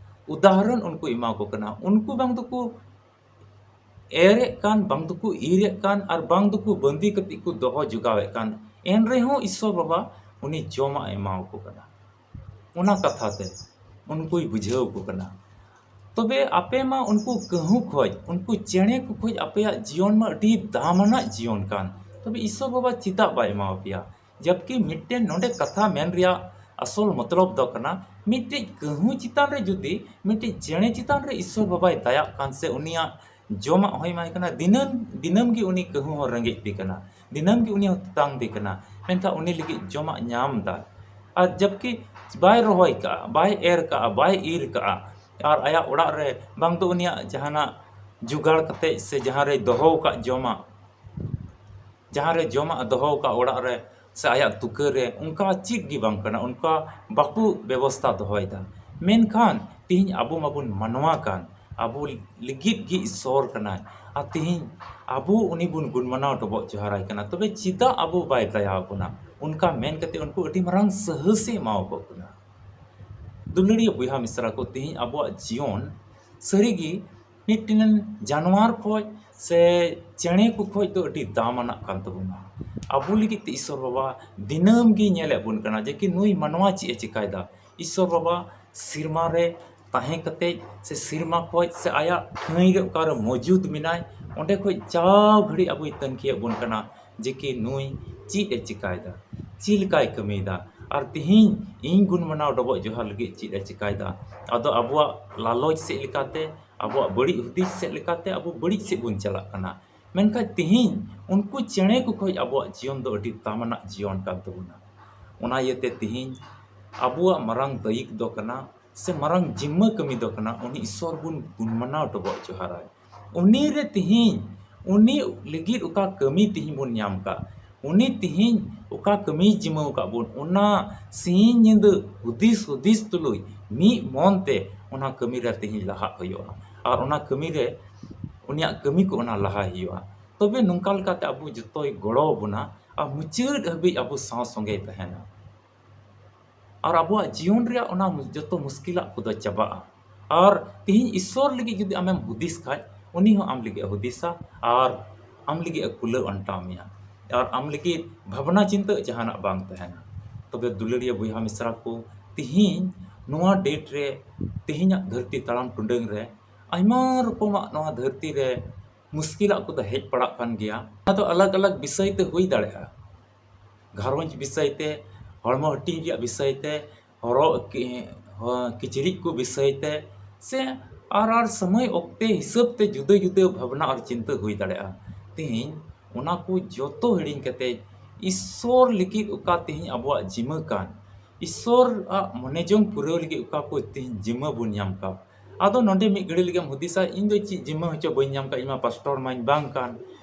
ᱩᱫᱟᱦᱚᱨᱚᱱ ᱩᱱᱠᱩ ᱮᱢᱟ ᱠᱚ ᱠᱟᱱᱟ᱾ ᱩᱱᱠᱩ ᱵᱟᱝ ᱫᱚᱠᱚ ᱮᱨᱮᱫ ᱠᱟᱱ, ᱵᱟᱝ ᱫᱚᱠᱚ ᱤᱨᱮᱫ ᱠᱟᱱ, ᱟᱨ ᱵᱟᱝ ᱫᱚᱠᱚ ᱵᱟᱸᱫᱤ ᱠᱟᱛᱮ ᱠᱚ ᱫᱚᱦᱚ ᱡᱚᱜᱟᱣᱮᱫ ᱠᱟᱱ, ᱮᱱ ᱨᱮᱦᱚᱸ ᱤᱥᱥᱚᱨ ᱵᱟᱵᱟ ᱩᱱᱤ ᱡᱚᱢᱟᱜ ᱮ ᱮᱢᱟ ᱠᱚ ᱠᱟᱱᱟ᱾ ᱚᱱᱟ ᱠᱟᱛᱷᱟ ᱛᱮ ᱩᱱᱠᱩᱭ ᱵᱩᱡᱷᱟᱹᱣ ᱠᱚ ᱠᱟᱱᱟ᱾ ᱛᱚᱵᱮ ᱟᱯᱮ ᱢᱟ ᱩᱱᱠᱩ ᱠᱟᱹᱦᱩ ᱠᱷᱚᱡ, ᱩᱱᱠᱩ ᱪᱮᱬᱮ ᱠᱚ ᱠᱷᱚᱡ ᱟᱯᱮᱭᱟᱜ ᱡᱤᱭᱚᱱ ᱢᱟ ᱟᱹᱰᱤ ᱫᱟᱢᱟᱱᱟᱜ ᱡᱤᱭᱚᱱ ᱠᱟᱱ, ᱛᱚᱵᱮ ᱤᱥᱥᱚᱨ ᱵᱟᱵᱟ ᱪᱮᱫᱟᱜ ᱵᱟᱭ ᱮᱢᱟ ᱯᱮᱭᱟ? ᱡᱟᱵᱠᱤ ᱢᱤᱫᱴᱮᱱ ᱱᱚᱰᱮ ᱠᱟᱛᱷᱟ ᱢᱮᱱ ᱨᱮᱭᱟᱜ ᱟᱥᱚᱞ ᱢᱚᱛᱞᱚᱵ ᱫᱚ ᱠᱟᱱᱟ, ᱢᱤᱫᱴᱤᱡ ᱠᱟᱹᱦᱩ ᱪᱮᱛᱟᱱ ᱨᱮ ᱡᱩᱫᱤ ᱢᱤᱫᱴᱤᱡ ᱪᱮᱬᱮ ᱪᱮᱛᱟᱱ ᱨᱮ ᱤᱥᱥᱚᱨ ᱵᱟᱵᱟᱭ ᱫᱟᱭᱟᱜ ᱠᱟᱱ ᱥᱮ ᱩᱱᱤᱭᱟᱜ ᱡᱚᱢᱟᱜ ᱦᱚᱸᱭ ᱮᱢᱟᱭ ᱠᱟᱱᱟ, ᱫᱤᱱᱟᱹᱢ, ᱫᱤᱱᱟᱹᱢ ᱜᱮ ᱩᱱᱤ ᱠᱟᱹᱦᱩ ᱦᱚᱸ ᱨᱮᱸᱜᱮᱡ ᱫᱮ ᱠᱟᱱᱟ, ᱫᱤᱱᱟᱹᱢ ᱜᱮ ᱩᱱᱤ ᱦᱚᱸ ᱛᱮᱛᱟᱝ ᱫᱮ ᱠᱟᱱᱟ, ᱢᱮᱱᱠᱷᱟᱱ ᱩᱱᱤ ᱞᱟᱹᱜᱤᱫ ᱡᱚᱢᱟᱜ ᱧᱟᱢ ᱫᱟ᱾ ᱟᱨ ᱡᱟᱵᱠᱤ ᱵᱟᱭ ᱨᱚᱦᱚᱭ ᱠᱟᱜᱼᱟ, ᱵᱟᱭ ᱮᱨ ᱠᱟᱜᱼᱟ, ᱵᱟᱭ ᱤᱨ ᱠᱟᱜᱼᱟ, ᱟᱨ ᱟᱭᱟᱜ ᱚᱲᱟᱜ ᱨᱮ ᱵᱟᱝ ᱫᱚ ᱩᱱᱤᱭᱟᱜ ᱡᱟᱦᱟᱱᱟᱜ ᱡᱚᱜᱟᱲ ᱠᱟᱛᱮ ᱥᱮ ᱡᱟᱦᱟᱸ ᱨᱮᱭ ᱫᱚᱦᱚ ᱟᱠᱟᱫ ᱡᱚᱢᱟᱜ, ᱡᱟᱦᱟᱸ ᱨᱮ ᱡᱚᱢᱟᱜ ᱮ ᱫᱚᱦᱚ ᱟᱠᱟᱫ ᱚᱲᱟᱜ ᱨᱮ ᱥᱮ ᱟᱭᱟᱜ ᱛᱩᱠᱟᱹ ᱨᱮ, ᱚᱱᱠᱟ ᱪᱮᱫ ᱜᱮ ᱵᱟᱝ ᱠᱟᱱᱟ, ᱚᱱᱠᱟ ᱵᱟᱠᱚ ᱵᱮᱵᱚᱥᱛᱷᱟ ᱫᱚᱦᱚᱭᱮᱫᱟ᱾ ᱢᱮᱱᱠᱷᱟᱱ ᱛᱮᱦᱮᱧ ᱟᱵᱚ ᱢᱟᱵᱚᱱ ᱢᱟᱱᱣᱟ ᱠᱟᱱ, ᱟᱵᱚ ᱞᱟᱹᱜᱤᱫ ᱜᱮ ᱤᱥᱥᱚᱨ ᱠᱟᱱᱟᱭ, ᱟᱨ ᱛᱮᱦᱮᱧ ᱟᱵᱚ ᱩᱱᱤ ᱵᱚᱱ ᱜᱩᱱᱢᱟᱱᱟᱣ ᱰᱚᱵᱚᱜ ᱡᱚᱦᱟᱨᱟᱭ ᱠᱟᱱᱟ, ᱛᱚᱵᱮ ᱪᱮᱫᱟᱜ ᱟᱵᱚ ᱵᱟᱭ ᱫᱟᱭᱟ ᱟᱵᱚᱱᱟ? ᱚᱱᱠᱟ ᱢᱮᱱ ᱠᱟᱛᱮ ᱩᱱᱠᱩ ᱟᱹᱰᱤ ᱢᱟᱨᱟᱝ ᱥᱟᱦᱟᱹᱥᱮ ᱮᱢᱟᱣᱟᱠᱚ ᱠᱟᱱᱟ᱾ ᱫᱩᱞᱟᱹᱲᱤᱭᱟᱹ ᱵᱚᱭᱦᱟ ᱢᱤᱥᱨᱟ ᱠᱚ, ᱛᱮᱦᱮᱧ ᱟᱵᱚᱣᱟᱜ ᱡᱤᱭᱚᱱ ᱥᱟᱹᱨᱤᱜᱮ ᱢᱤᱫᱴᱮᱱ ᱡᱟᱱᱣᱟᱨ ᱠᱷᱚᱡ ᱥᱮ ᱪᱮᱬᱮ ᱠᱚ ᱠᱷᱚᱡ ᱫᱚ ᱟᱹᱰᱤ ᱫᱟᱢᱟᱱᱟᱜ ᱠᱟᱱ ᱛᱟᱵᱚᱱᱟ᱾ ᱟᱵᱚ ᱞᱟᱹᱜᱤᱫ ᱛᱮ ᱤᱥᱥᱚᱨ ᱵᱟᱵᱟ ᱫᱤᱱᱟᱹᱢ ᱜᱮ ᱧᱮᱞᱮᱫ ᱵᱚᱱ ᱠᱟᱱᱟ ᱡᱮ ᱠᱤ ᱱᱩᱭ ᱢᱟᱱᱣᱟ ᱪᱮᱫ ᱮ ᱪᱮᱠᱟᱭᱮᱫᱟ᱾ ᱤᱥᱥᱚᱨ ᱵᱟᱵᱟ ᱥᱮᱨᱢᱟ ᱨᱮ ᱛᱟᱦᱮᱸ ᱠᱟᱛᱮᱡ ᱥᱮ ᱥᱮᱨᱢᱟ ᱠᱷᱚᱡ ᱥᱮ ᱟᱭᱟᱜ ᱴᱷᱟᱹᱭ ᱨᱮ ᱚᱠᱟᱨᱮ ᱢᱚᱡᱩᱫ ᱢᱮᱱᱟᱭ, ᱚᱸᱰᱮ ᱠᱷᱚᱡ ᱡᱟᱣ ᱜᱷᱟᱹᱲᱤᱡ ᱟᱵᱚᱭ ᱛᱟᱹᱱᱠᱷᱤᱭᱮᱫ ᱵᱚᱱ ᱠᱟᱱᱟ ᱡᱮ ᱠᱤ ᱱᱩᱭ ᱪᱮᱫ ᱮ ᱪᱮᱠᱟᱭᱮᱫᱟ, ᱪᱮᱫ ᱞᱮᱠᱟᱭ ᱠᱟᱹᱢᱤᱭᱮᱫᱟ, ᱟᱨ ᱛᱮᱦᱮᱧ ᱤᱧ ᱜᱩᱱ ᱢᱟᱱᱟᱣ ᱰᱚᱵᱚᱜ ᱡᱚᱦᱟᱨ ᱞᱟᱹᱜᱤᱫ ᱪᱮᱫ ᱮ ᱪᱮᱠᱟᱭᱮᱫᱟ᱾ ᱟᱫᱚ ᱟᱵᱚᱣᱟᱜ ᱞᱟᱞᱚᱪ ᱥᱮᱫ ᱞᱮᱠᱟᱛᱮ, ᱟᱵᱚᱣᱟᱜ ᱵᱟᱹᱲᱤᱡ ᱦᱩᱫᱤᱥ ᱥᱮᱫ ᱞᱮᱠᱟᱛᱮ ᱟᱵᱚ ᱵᱟᱹᱲᱤᱡ ᱥᱮᱫ ᱵᱚᱱ ᱪᱟᱞᱟᱜ ᱠᱟᱱᱟ᱾ ᱢᱮᱱᱠᱷᱟᱱ ᱛᱮᱦᱮᱧ ᱩᱱᱠᱩ ᱪᱮᱬᱮ ᱠᱚ ᱠᱷᱚᱡ ᱟᱵᱚᱣᱟᱜ ᱡᱤᱭᱚᱱ ᱫᱚ ᱟᱹᱰᱤ ᱫᱟᱢᱟᱱᱟᱜ ᱡᱤᱭᱚᱱ ᱠᱟᱱ ᱛᱟᱵᱚᱱᱟ᱾ ᱚᱱᱟ ᱤᱭᱟᱹᱛᱮ ᱛᱮᱦᱮᱧ ᱟᱵᱚᱣᱟᱜ ᱢᱟᱨᱟᱝ ᱫᱟᱹᱭᱤᱠ ᱫᱚ ᱠᱟᱱᱟ ᱥᱮ ᱢᱟᱨᱟᱝ ᱡᱤᱢᱢᱟᱹ ᱠᱟᱹᱢᱤ ᱫᱚ ᱠᱟᱱᱟ, ᱩᱱᱤ ᱤᱥᱥᱚᱨ ᱵᱚᱱ ᱜᱩᱱ ᱢᱟᱱᱟᱣ ᱰᱚᱵᱚᱜ ᱡᱚᱦᱟᱨᱟᱭ᱾ ᱩᱱᱤ ᱨᱮ ᱛᱮᱦᱮᱧ, ᱩᱱᱤ ᱞᱟᱹᱜᱤᱫ ᱚᱠᱟ ᱠᱟᱹᱢᱤ ᱛᱮᱦᱮᱧ ᱵᱚᱱ ᱧᱟᱢ ᱠᱟᱜ, ᱩᱱᱤ ᱛᱮᱦᱮᱧ ᱚᱠᱟ ᱠᱟᱹᱢᱤᱭ ᱡᱤᱢᱟᱹᱣ ᱟᱠᱟᱫ ᱵᱚᱱ, ᱚᱱᱟ ᱥᱤᱧ ᱧᱤᱫᱟᱹ ᱦᱩᱫᱤᱥ ᱦᱩᱫᱤᱥ ᱛᱩᱞᱩᱡ ᱢᱤᱫ ᱢᱚᱱ ᱛᱮ ᱚᱱᱟ ᱠᱟᱹᱢᱤ ᱨᱮ ᱛᱮᱦᱮᱧ ᱞᱟᱦᱟᱜ ᱦᱩᱭᱩᱜᱼᱟ᱾ ᱟᱨ ᱚᱱᱟ ᱠᱟᱹᱢᱤ ᱨᱮ, ᱩᱱᱤᱭᱟᱜ ᱠᱟᱹᱢᱤ ᱠᱚ ᱚᱱᱟ ᱞᱟᱦᱟᱭ ᱦᱩᱭᱩᱜᱼᱟ᱾ ᱛᱚᱵᱮ ᱱᱚᱝᱠᱟ ᱞᱮᱠᱟᱛᱮ ᱟᱵᱚ ᱡᱚᱛᱚᱭ ᱜᱚᱲᱚ ᱟᱵᱚᱱᱟ ᱟᱨ ᱢᱩᱪᱟᱹᱫ ᱦᱟᱹᱵᱤᱡ ᱟᱵᱚ ᱥᱟᱶ ᱥᱚᱸᱜᱮᱭ ᱛᱟᱦᱮᱱᱟ᱾ ᱟᱨ ᱟᱵᱚᱣᱟᱜ ᱡᱤᱭᱚᱱ ᱨᱮᱭᱟᱜ ᱚᱱᱟ ᱡᱚᱛᱚ ᱢᱩᱥᱠᱤᱞᱟᱜ ᱠᱚᱫᱚ ᱪᱟᱵᱟᱜᱼᱟ᱾ ᱟᱨ ᱛᱮᱦᱮᱧ ᱤᱥᱥᱚᱨ ᱞᱟᱹᱜᱤᱫ ᱡᱩᱫᱤ ᱟᱢᱮᱢ ᱦᱩᱫᱤᱥ ᱠᱷᱟᱡ, ᱩᱱᱤ ᱦᱚᱸ ᱟᱢ ᱞᱟᱹᱜᱤᱫ ᱮ ᱦᱩᱫᱤᱥᱟ ᱟᱨ ᱟᱢ ᱞᱟᱹᱜᱤᱫ ᱮ ᱠᱩᱞᱟᱹᱣ ᱟᱱᱴᱟᱣ ᱢᱮᱭᱟ᱾ ᱟᱨ ᱟᱢ ᱞᱟᱹᱜᱤᱫ ᱵᱷᱟᱵᱽᱱᱟ ᱪᱤᱱᱛᱟᱹ ᱡᱟᱦᱟᱱᱟᱜ ᱵᱟᱝ ᱛᱟᱦᱮᱱᱟ᱾ ᱛᱚᱵᱮ ᱫᱩᱞᱟᱹᱲᱤᱭᱟᱹ ᱵᱚᱭᱦᱟ ᱢᱤᱥᱨᱟ ᱠᱚ, ᱛᱮᱦᱮᱧ ᱱᱚᱣᱟ date ᱨᱮ, ᱛᱮᱦᱮᱧᱟᱜ ᱫᱷᱟᱹᱨᱛᱤ ᱛᱟᱲᱟᱢ ᱴᱩᱰᱟᱹᱝ ᱨᱮ ᱟᱭᱢᱟ ᱨᱚᱠᱚᱢᱟᱜ ᱱᱚᱣᱟ ᱫᱷᱟᱹᱨᱛᱤ ᱨᱮ ᱢᱩᱥᱠᱤᱞᱟᱜ ᱠᱚᱫᱚ ᱦᱮᱡ ᱯᱟᱲᱟᱜ ᱠᱟᱱ ᱜᱮᱭᱟ᱾ ᱚᱱᱟ ᱫᱚ ᱟᱞᱟᱜᱽ ᱟᱞᱟᱜᱽ ᱵᱤᱥᱚᱭ ᱛᱮ ᱦᱩᱭ ᱫᱟᱲᱮᱭᱟᱜᱼᱟ, ᱜᱷᱟᱨᱚᱸᱡᱽ ᱵᱤᱥᱚᱭ ᱛᱮ, ᱦᱚᱲᱢᱚ ᱦᱟᱹᱴᱤᱧ ᱨᱮᱭᱟᱜ ᱵᱤᱥᱚᱭ ᱛᱮ, ᱦᱚᱨᱚᱜ ᱠᱤ-, ᱦᱚ-, ᱠᱤᱪᱨᱤᱡ ᱠᱚ ᱵᱤᱥᱚᱭ ᱛᱮ, ᱥᱮ ᱟᱨ, ᱟᱨ ᱥᱚᱢᱚᱭ ᱚᱠᱛᱮ ᱦᱤᱥᱟᱹᱵ ᱛᱮ ᱡᱩᱫᱟᱹ ᱡᱩᱫᱟᱹ ᱵᱷᱟᱵᱽᱱᱟ ᱟᱨ ᱪᱤᱱᱛᱟᱹ ᱦᱩᱭ ᱫᱟᱲᱮᱭᱟᱜᱼᱟ᱾ ᱛᱮᱦᱮᱧ ᱚᱱᱟ ᱠᱚ ᱡᱚᱛᱚ ᱦᱤᱲᱤᱧ ᱠᱟᱛᱮ ᱤᱥᱥᱚᱨ ᱞᱟᱹᱜᱤᱫ ᱚᱠᱟ ᱛᱮᱦᱮᱧ ᱟᱵᱚᱣᱟᱜ ᱡᱤᱢᱟᱹ ᱠᱟᱱ, ᱤᱥᱥᱚᱨ ᱟᱜ ᱢᱚᱱᱮ ᱡᱚᱝ ᱯᱩᱨᱟᱹᱣ ᱞᱟᱹᱜᱤᱫ ᱚᱠᱟ ᱠᱚ ᱛᱮᱦᱮᱧ ᱡᱤᱢᱟᱹ ᱵᱚᱱ ᱧᱟᱢ ᱠᱟᱜ᱾ ᱟᱫᱚ ᱱᱚᱰᱮ ᱢᱤᱫ ᱜᱷᱟᱹᱲᱤ ᱞᱟᱹᱜᱤᱫ ᱮᱢ ᱦᱩᱫᱤᱥᱟ, "ᱤᱧ ᱫᱚ ᱪᱮᱫ ᱡᱤᱢᱟᱹ ᱦᱚᱪᱚ ᱵᱟᱹᱧ ᱧᱟᱢ ᱠᱟᱜ, ᱤᱧ ᱢᱟ ᱯᱟᱥᱴᱚᱨ ᱢᱟᱧ ᱵᱟᱝ ᱠᱟᱱ,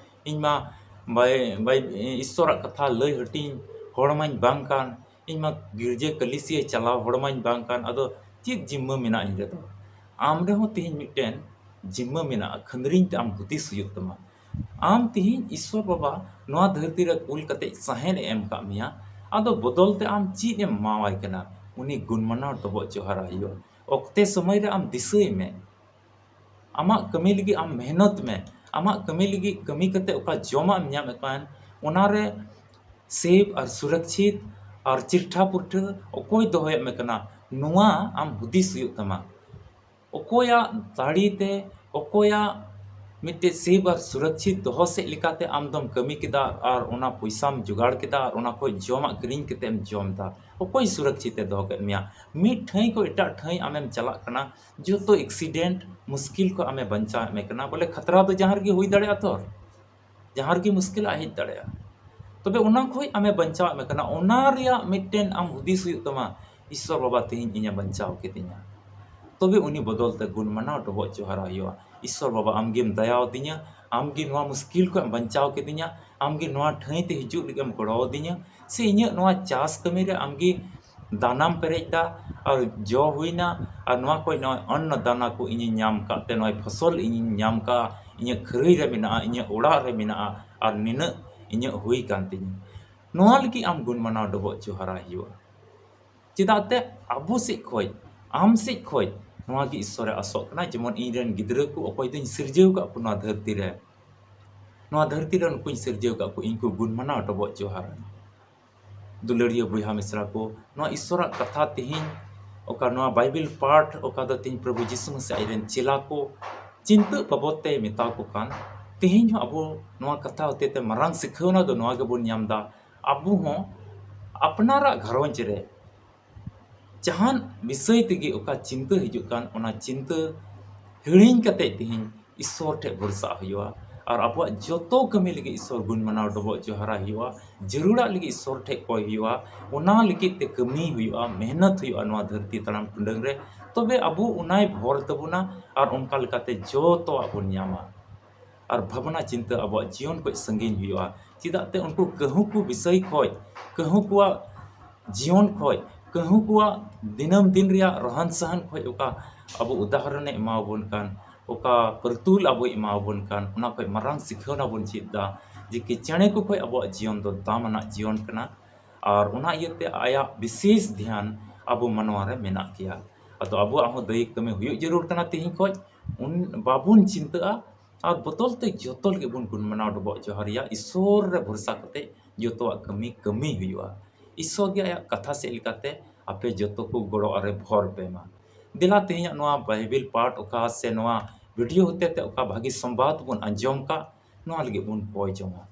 ᱤᱧ ᱢᱟ ᱵᱟᱭ-, ᱵᱟᱭ-, ᱤᱥᱥᱚᱨᱟᱜ ᱠᱟᱛᱷᱟ ᱞᱟᱹᱭ ᱦᱟᱹᱴᱤᱧ ᱦᱚᱲ ᱢᱟᱧ ᱵᱟᱝ ᱠᱟᱱ, ᱤᱧ ᱢᱟ ᱜᱤᱨᱡᱟᱹ ᱠᱟᱹᱞᱤᱥᱤᱭᱟᱹ ᱪᱟᱞᱟᱣ ᱦᱚᱲ ᱢᱟᱧ ᱵᱟᱝ ᱠᱟᱱ, ᱟᱫᱚ ᱪᱮᱫ ᱡᱤᱢᱟᱹ ᱢᱮᱱᱟᱜᱼᱟ ᱤᱧ ᱨᱮᱫᱚ?" ᱟᱢ ᱨᱮᱦᱚᱸ ᱛᱮᱦᱮᱧ ᱢᱤᱫᱴᱮᱱ ᱡᱤᱢᱟᱹ ᱢᱮᱱᱟᱜᱼᱟ, ᱠᱷᱟᱹᱱᱫᱽᱨᱤᱧ ᱛᱮ ᱟᱢ ᱦᱩᱫᱤᱥ ᱦᱩᱭᱩᱜ ᱛᱟᱢᱟ᱾ ᱟᱢ ᱛᱮᱦᱮᱧ ᱤᱥᱥᱚᱨ ᱵᱟᱵᱟ ᱱᱚᱣᱟ ᱫᱷᱟᱹᱨᱛᱤ ᱨᱮ ᱠᱩᱞ ᱠᱟᱛᱮ ᱥᱟᱦᱮᱫ ᱮ ᱮᱢ ᱠᱟᱜ ᱢᱮᱭᱟ, ᱟᱫᱚ ᱵᱚᱫᱚᱞ ᱛᱮ ᱟᱢ ᱪᱮᱫ ᱮᱢ ᱮᱢᱟᱣᱟᱭ ᱠᱟᱱᱟ? ᱩᱱᱤ ᱜᱩᱱ ᱢᱟᱱᱟᱣ ᱰᱚᱵᱚᱜ ᱡᱚᱦᱟᱨᱟᱭ ᱦᱩᱭᱩᱜᱼᱟ᱾ ᱚᱠᱛᱮ ᱥᱚᱢᱚᱭ ᱨᱮ ᱟᱢ ᱫᱤᱥᱟᱹᱭ ᱢᱮ, ᱟᱢᱟᱜ ᱠᱟᱹᱢᱤ ᱞᱟᱹᱜᱤᱫ ᱟᱢ ᱢᱮᱦᱱᱚᱛ ᱢᱮ, ᱟᱢᱟᱜ ᱠᱟᱹᱢᱤ ᱞᱟᱹᱜᱤᱫ ᱠᱟᱹᱢᱤ ᱠᱟᱛᱮ ᱚᱠᱟ ᱡᱚᱢᱟᱜ ᱮᱢ ᱧᱟᱢᱮᱫ ᱠᱟᱱ, ᱚᱱᱟᱨᱮ ᱥᱮᱵᱷ ᱟᱨ ᱥᱩᱨᱚᱠᱪᱷᱤᱛ ᱟᱨ ᱪᱤᱨᱴᱷᱟ ᱯᱩᱨᱴᱷᱟᱹ ᱚᱠᱚᱭ ᱫᱚᱦᱚᱭᱮᱫ ᱢᱮ ᱠᱟᱱᱟ, ᱱᱚᱣᱟ ᱟᱢ ᱦᱩᱫᱤᱥ ᱦᱩᱭᱩᱜ ᱛᱟᱢᱟ᱾ ᱚᱠᱚᱭᱟᱜ ᱫᱟᱲᱮ ᱛᱮ, ᱚᱠᱚᱭᱟᱜ ᱢᱤᱫᱴᱮᱡ ᱥᱮᱵᱷ ᱟᱨ ᱥᱩᱨᱚᱠᱪᱷᱤᱛ ᱫᱚᱦᱚ ᱥᱮᱫ ᱞᱮᱠᱟᱛᱮ ᱟᱢ ᱫᱚᱢ ᱠᱟᱹᱢᱤ ᱠᱮᱫᱟ ᱟᱨ ᱚᱱᱟ ᱯᱚᱭᱥᱟᱢ ᱡᱚᱜᱟᱲ ᱠᱮᱫᱟ ᱟᱨ ᱚᱱᱟ ᱠᱷᱚᱡ ᱡᱚᱢᱟᱜ ᱠᱤᱨᱤᱧ ᱠᱟᱛᱮ ᱮᱢ ᱡᱚᱢ ᱮᱫᱟ? ᱚᱠᱚᱭ ᱥᱩᱨᱚᱠᱪᱷᱤᱛ ᱮ ᱫᱚᱦᱚ ᱠᱮᱫ ᱢᱮᱭᱟ? ᱢᱤᱫ ᱴᱷᱟᱹᱭ ᱠᱷᱚᱡ ᱮᱴᱟᱜ ᱴᱷᱟᱹᱭ ᱟᱢᱮᱢ ᱪᱟᱞᱟᱜ ᱠᱟᱱᱟ, ᱡᱚᱛᱚ ᱮᱠᱥᱤᱰᱮᱱᱴ ᱢᱩᱥᱠᱤᱞ ᱠᱷᱚᱡ ᱟᱢᱮ ᱵᱟᱧᱪᱟᱣ ᱮᱫ ᱢᱮ ᱠᱟᱱᱟ᱾ ᱵᱚᱞᱮ, ᱠᱷᱟᱛᱨᱟ ᱫᱚ ᱡᱟᱦᱟᱸ ᱨᱮᱜᱮ ᱦᱩᱭ ᱫᱟᱲᱮᱭᱟᱜᱼᱟ ᱛᱚ, ᱡᱟᱦᱟᱸ ᱨᱮᱜᱮ ᱢᱩᱥᱠᱤᱞ ᱦᱮᱡ ᱫᱟᱲᱮᱭᱟᱜᱼᱟ᱾ ᱛᱚᱵᱮ ᱚᱱᱟ ᱠᱷᱚᱡ ᱟᱢᱮ ᱵᱟᱧᱪᱟᱣ ᱮᱫ ᱢᱮ ᱠᱟᱱᱟ, ᱚᱱᱟ ᱨᱮᱭᱟᱜ ᱢᱤᱫᱴᱮᱱ ᱟᱢ ᱦᱩᱫᱤᱥ ᱦᱩᱭᱩᱜ ᱛᱟᱢᱟ, "ᱤᱥᱥᱚᱨ ᱵᱟᱵᱟ ᱛᱮᱦᱮᱧ ᱤᱧᱮ ᱵᱟᱧᱪᱟᱣ ᱠᱤᱫᱤᱧᱟ᱾" ᱛᱚᱵᱮ ᱩᱱᱤ ᱵᱚᱫᱚᱞ ᱛᱮ ᱜᱩᱱ ᱢᱟᱱᱟᱣ ᱰᱚᱵᱚᱜ ᱡᱚᱦᱟᱨ ᱦᱩᱭᱩᱜᱼᱟ, "ᱤᱥᱥᱚᱨ ᱵᱟᱵᱟ, ᱟᱢᱜᱮᱢ ᱫᱟᱭᱟ ᱟᱹᱫᱤᱧᱟ, ᱟᱢᱜᱮ ᱱᱚᱣᱟ ᱢᱩᱥᱠᱤᱞ ᱠᱷᱚᱡ ᱮᱢ ᱵᱟᱧᱪᱟᱣ ᱠᱤᱫᱤᱧᱟ, ᱟᱢᱜᱮ ᱱᱚᱣᱟ ᱴᱷᱟᱹᱭ ᱛᱮ ᱦᱤᱡᱩᱜ ᱞᱟᱹᱜᱤᱫ ᱮᱢ ᱜᱚᱲᱚ ᱟᱹᱫᱤᱧᱟ, ᱥᱮ ᱤᱧᱟᱹᱜ ᱱᱚᱣᱟ ᱪᱟᱥ ᱠᱟᱹᱢᱤ ᱨᱮ ᱟᱢᱜᱮ ᱫᱟᱱᱟᱢ ᱯᱮᱨᱮᱡ ᱫᱟ ᱟᱨ ᱡᱚ ᱦᱩᱭᱱᱟ, ᱟᱨ ᱱᱚᱣᱟ ᱠᱷᱚᱡ ᱱᱚᱜᱼᱚᱭ ᱚᱱᱱᱚ ᱫᱟᱱᱟ ᱠᱚ ᱤᱧᱤᱧ ᱧᱟᱢ ᱠᱟᱜ ᱛᱮ, ᱱᱚᱜᱼᱚᱭ ᱯᱷᱚᱥᱚᱞ ᱤᱧᱤᱧ ᱧᱟᱢ ᱠᱟᱜᱼᱟ, ᱤᱧᱟᱹᱜ ᱠᱷᱟᱹᱨᱟᱹᱭ ᱨᱮ ᱢᱮᱱᱟᱜᱼᱟ, ᱤᱧᱟᱹᱜ ᱚᱲᱟᱜ ᱨᱮ ᱢᱮᱱᱟᱜᱼᱟ, ᱟᱨ ᱱᱤᱱᱟᱹᱜ ᱤᱧᱟᱹᱜ ᱦᱩᱭ ᱠᱟᱱ ᱛᱤᱧᱟᱹ᱾" ᱱᱚᱣᱟ ᱞᱟᱹᱜᱤᱫ ᱟᱢ ᱜᱩᱱ ᱢᱟᱱᱟᱣ ᱰᱚᱵᱚᱜ ᱡᱚᱦᱟᱨᱟᱭ ᱦᱩᱭᱩᱜᱼᱟ᱾ ᱪᱮᱫᱟᱜ ᱛᱮ ᱟᱵᱚ ᱥᱮᱫ ᱠᱷᱚᱡ, ᱟᱢ ᱥᱮᱫ ᱠᱷᱚᱡ ᱱᱚᱣᱟ ᱜᱮ ᱤᱥᱥᱚᱨᱮ ᱟᱥᱚᱜ ᱠᱟᱱᱟ, ᱡᱮᱢᱚᱱ ᱤᱧ ᱨᱮᱱ ᱜᱤᱫᱽᱨᱟᱹ ᱠᱚ ᱚᱠᱚᱭ ᱫᱚᱧ ᱥᱤᱨᱡᱟᱹᱣ ᱠᱟᱜ ᱠᱚ ᱱᱚᱣᱟ ᱫᱷᱟᱹᱨᱛᱤ ᱨᱮ, ᱱᱚᱣᱟ ᱫᱷᱟᱹᱨᱛᱤ ᱨᱮ ᱱᱩᱠᱩᱧ ᱥᱤᱨᱡᱟᱹᱣ ᱠᱟᱜ ᱠᱚ, ᱤᱧ ᱠᱚ ᱜᱩᱱ ᱢᱟᱱᱟᱣ ᱰᱚᱵᱚᱜ ᱡᱚᱦᱟᱨᱟᱹᱧ᱾ ᱫᱩᱞᱟᱹᱲᱤᱭᱟᱹ ᱵᱚᱭᱦᱟ ᱢᱤᱥᱨᱟ ᱠᱚ, ᱱᱚᱣᱟ ᱤᱥᱥᱚᱨᱟᱜ ᱠᱟᱛᱷᱟ ᱛᱮᱦᱮᱧ, ᱚᱠᱟ ᱱᱚᱣᱟ ᱵᱟᱭᱵᱮᱞ ᱯᱟᱴᱷ, ᱚᱠᱟ ᱫᱚ ᱛᱮᱦᱮᱧ ᱯᱨᱚᱵᱷᱩ ᱡᱤᱥᱩ ᱢᱟᱥᱤ ᱟᱡ ᱨᱮᱱ ᱪᱮᱞᱟ ᱠᱚ ᱪᱤᱱᱛᱟᱹᱜ ᱵᱟᱵᱚᱫ ᱛᱮ ᱢᱮᱛᱟ ᱠᱚ ᱠᱟᱱ, ᱛᱮᱦᱮᱧ ᱦᱚᱸ ᱟᱵᱚ ᱱᱚᱣᱟ ᱠᱟᱛᱷᱟ ᱦᱚᱛᱮ ᱛᱮ ᱢᱟᱨᱟᱝ ᱥᱤᱠᱷᱟᱹᱣᱱᱟ ᱫᱚ ᱱᱚᱣᱟ ᱜᱮᱵᱚᱱ ᱧᱟᱢ ᱮᱫᱟ, ᱟᱵᱚ ᱦᱚᱸ ᱟᱯᱱᱟᱨᱟᱜ ᱜᱷᱟᱨᱚᱸᱡᱽ ᱨᱮ ᱡᱟᱦᱟᱱ ᱵᱤᱥᱚᱭ ᱛᱮᱜᱮ ᱚᱠᱟ ᱪᱤᱱᱛᱟᱹ ᱦᱤᱡᱩᱜ ᱠᱟᱱ, ᱚᱱᱟ ᱪᱤᱱᱛᱟᱹ ᱦᱤᱲᱤᱧ ᱠᱟᱛᱮ ᱛᱮᱦᱮᱧ ᱤᱥᱥᱚᱨ ᱴᱷᱮᱡ ᱵᱷᱚᱨᱥᱟᱜ ᱦᱩᱭᱩᱜᱼᱟ᱾ ᱟᱨ ᱟᱵᱚᱣᱟᱜ ᱡᱚᱛᱚ ᱠᱟᱹᱢᱤ ᱞᱟᱹᱜᱤᱫ ᱤᱥᱥᱚᱨ ᱜᱩᱱ ᱢᱟᱱᱟᱣ ᱰᱚᱵᱚᱜ ᱡᱚᱦᱟᱨᱟᱭ ᱦᱩᱭᱩᱜᱼᱟ᱾ ᱡᱟᱹᱨᱩᱲᱟᱜ ᱞᱟᱹᱜᱤᱫ ᱤᱥᱥᱚᱨ ᱴᱷᱮᱡ ᱠᱚᱭ ᱦᱩᱭᱩᱜᱼᱟ᱾ ᱚᱱᱟ ᱞᱟᱹᱜᱤᱫ ᱛᱮ ᱠᱟᱹᱢᱤ ᱦᱩᱭᱩᱜᱼᱟ, ᱢᱮᱦᱱᱚᱛ ᱦᱩᱭᱩᱜᱼᱟ ᱱᱚᱣᱟ ᱫᱷᱟᱹᱨᱛᱤ ᱛᱟᱲᱟᱢ ᱴᱩᱰᱟᱹᱝ ᱨᱮ᱾ ᱛᱚᱵᱮ ᱟᱵᱚ ᱚᱱᱟᱭ ᱵᱷᱚᱨ ᱛᱟᱵᱚᱱᱟ ᱟᱨ ᱚᱱᱠᱟ ᱞᱮᱠᱟᱛᱮ ᱡᱚᱛᱚᱣᱟᱜ ᱵᱚᱱ ᱧᱟᱢᱟ᱾ ᱟᱨ ᱵᱷᱟᱵᱽᱱᱟ ᱪᱤᱱᱛᱟᱹ ᱟᱵᱚᱣᱟᱜ ᱡᱤᱭᱚᱱ ᱠᱷᱚᱡ ᱥᱟᱺᱜᱤᱧ ᱦᱩᱭᱩᱜᱼᱟ᱾ ᱪᱮᱫᱟᱜ ᱛᱮ ᱩᱱᱠᱩ ᱠᱟᱹᱦᱩ ᱠᱚ ᱵᱤᱥᱚᱭ ᱠᱷᱚᱡ, ᱠᱟᱹᱦᱩ ᱠᱚᱣᱟᱜ ᱡᱤᱭᱚᱱ ᱠᱷᱚᱡ, ᱠᱟᱹᱦᱩ ᱠᱚᱣᱟᱜ ᱫᱤᱱᱟᱹᱢ ᱫᱤᱱ ᱨᱮᱭᱟᱜ ᱨᱚᱦᱟᱱ ᱥᱟᱦᱟᱱ ᱠᱷᱚᱡ ᱚᱠᱟ ᱟᱵᱚ ᱩᱫᱟᱦᱚᱨᱚᱱᱮ ᱮᱢᱟᱣᱟᱵᱚᱱ ᱠᱟᱱ, ᱚᱠᱟ ᱯᱟᱹᱨᱛᱩᱞ ᱟᱵᱚᱭ ᱮᱢᱟᱣᱟᱵᱚᱱ ᱠᱟᱱ, ᱚᱱᱟ ᱠᱷᱚᱡ ᱢᱟᱨᱟᱝ ᱥᱤᱠᱷᱟᱹᱣᱱᱟ ᱵᱚᱱ ᱪᱮᱫ ᱮᱫᱟ ᱡᱮ ᱠᱤ ᱪᱮᱬᱮ ᱠᱚ ᱠᱷᱚᱡ ᱟᱵᱚᱣᱟᱜ ᱡᱤᱭᱚᱱ ᱫᱚ ᱫᱟᱢ ᱟᱱᱟᱜ ᱡᱤᱭᱚᱱ ᱠᱟᱱᱟ᱾ ᱟᱨ ᱚᱱᱟ ᱤᱭᱟᱹᱛᱮ ᱟᱭᱟᱜ ᱵᱤᱥᱮᱥ ᱫᱷᱮᱭᱟᱱ ᱟᱵᱚ ᱢᱟᱱᱣᱟ ᱨᱮ ᱢᱮᱱᱟᱜ ᱜᱮᱭᱟ᱾ ᱟᱫᱚ ᱟᱵᱚᱣᱟᱜ ᱦᱚᱸ ᱫᱟᱹᱭᱤᱠ ᱠᱟᱹᱢᱤ ᱦᱩᱭᱩᱜ ᱡᱟᱹᱨᱩᱲ ᱠᱟᱱᱟ ᱛᱮᱦᱮᱧ ᱠᱷᱚᱡ᱾ ᱩᱱ ᱵᱟᱵᱚᱱ ᱪᱤᱱᱛᱟᱹᱜᱼᱟ ᱟᱨ ᱵᱚᱫᱚᱞ ᱛᱮ ᱡᱚᱛᱚ ᱞᱟᱹᱜᱤᱫ ᱵᱚᱱ ᱜᱩᱱ ᱢᱟᱱᱟᱣ ᱰᱚᱵᱚᱜ ᱡᱚᱦᱟᱨ ᱨᱮᱭᱟᱜ ᱤᱥᱥᱚᱨ ᱨᱮ ᱵᱷᱚᱨᱥᱟ ᱠᱟᱛᱮ ᱡᱚᱛᱚᱣᱟᱜ ᱠᱟᱹᱢᱤ ᱠᱟᱹᱢᱤ ᱦᱩᱭᱩᱜᱼᱟ᱾ ᱤᱥᱥᱚᱨ ᱜᱮ ᱟᱭᱟᱜ ᱠᱟᱛᱷᱟ ᱥᱮᱫ ᱞᱮᱠᱟᱛᱮ ᱟᱯᱮ ᱡᱚᱛᱚ ᱠᱚ ᱜᱚᱲᱚ ᱟᱨᱮ ᱵᱷᱚᱨ ᱯᱮ ᱢᱟ᱾ ᱫᱮᱞᱟ ᱛᱮᱦᱮᱧᱟᱜ ᱱᱚᱣᱟ ᱵᱟᱭᱵᱮᱞ ᱯᱟᱴ ᱚᱠᱟ ᱥᱮ ᱱᱚᱣᱟ ᱵᱷᱤᱰᱤᱭᱳ ᱦᱚᱛᱮ ᱛᱮ ᱚᱠᱟ ᱵᱷᱟᱹᱜᱤ ᱥᱚᱢᱵᱟᱫ ᱵᱚᱱ ᱟᱸᱡᱚᱢ ᱠᱟᱜ, ᱱᱚᱣᱟ ᱞᱟᱹᱜᱤᱫ ᱵᱚᱱ ᱠᱚᱭ ᱡᱚᱝᱟ᱾